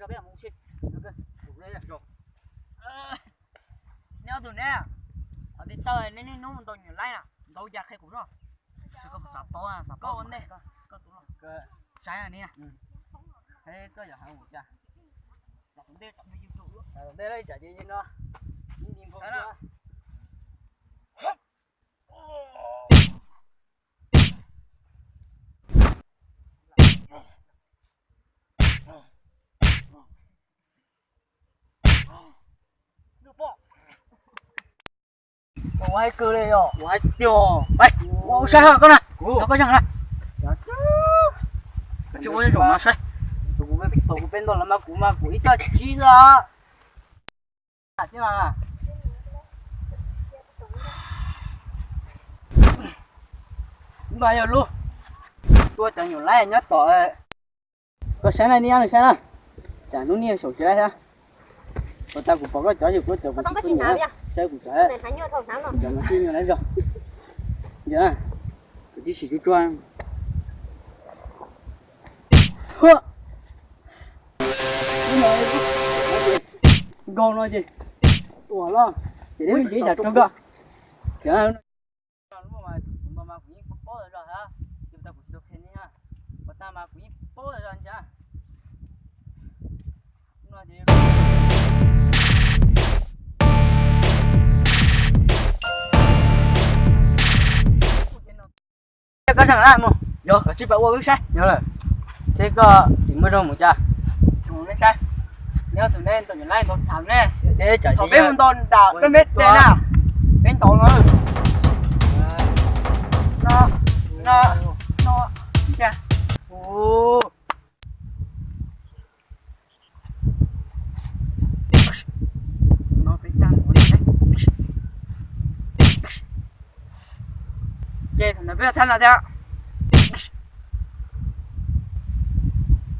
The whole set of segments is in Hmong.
Neb ob tug neb, qhov tib tawg neb niaj hnub mus ntaus nyuam laib na, ntaus cas qhia kuv no. Koj xav paub, xav paub ua ntej, koj tus los saib ni. Saib koj yuav hais ua cas. Ntej no, ua hais kawg li os, ua hais tiag. Ua saib koj na, koj yeej na, tsis ua zaum no saib. Tus kuv peb ntau los mas kuv mas kuv ib co tsis xwb. Mas yog lub tua cov nyuam laib nyob tom. Koj saib na, nej nyob saib na, tsam hnub niaj saum tsev lawm thiab. Puas tas kuv pom koj cov yus kuv cov kuv tsis txawj mus, saib kuv cov, cov mas tib nyuag lawm zog. Yog, kuv tib si tsuag tsuag. Nkaug no ces ua los ces deb ntsis ib tsam tso koj. Kuv mas kuv yeej paub paub zog, kuv tsis tau qhia nej, kuv tas mas kuv yeej paub zog ntag. Koj zeem mus, yog koj tsis pab ua wb saib, yog lawm, seb koj tsis muaj zog mus cas. Saib, neb tus neb ntau nyuam laib ntau txhav ne, thaum peb mus ntaus nram peb peb de na, peb ntaus no, no, no, no, ces thaum ntawd peb thab no thiab.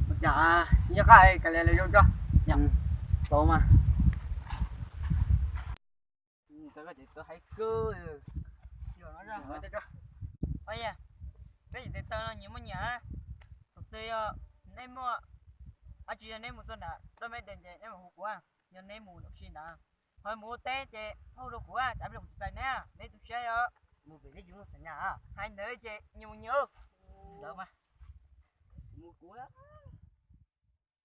Ua cas nyob qab ka li lawv zoo tso. Tau mas. Tau koj ces tau hais kawg. Peb ces tes taw no nyias muaj nyias. Thaum twg yog neb muaj, ab tsis yog neb mus txog nram roj meb de ces neb mam hu kuv, yog neb mus ua si ntawd. Ho mus ua teb ces txhob hu rau kuv, tsam pliag kuv tsis txais neb, neb tu siab os. Hais ntawd ces nyias mus nyias. Mus kuv.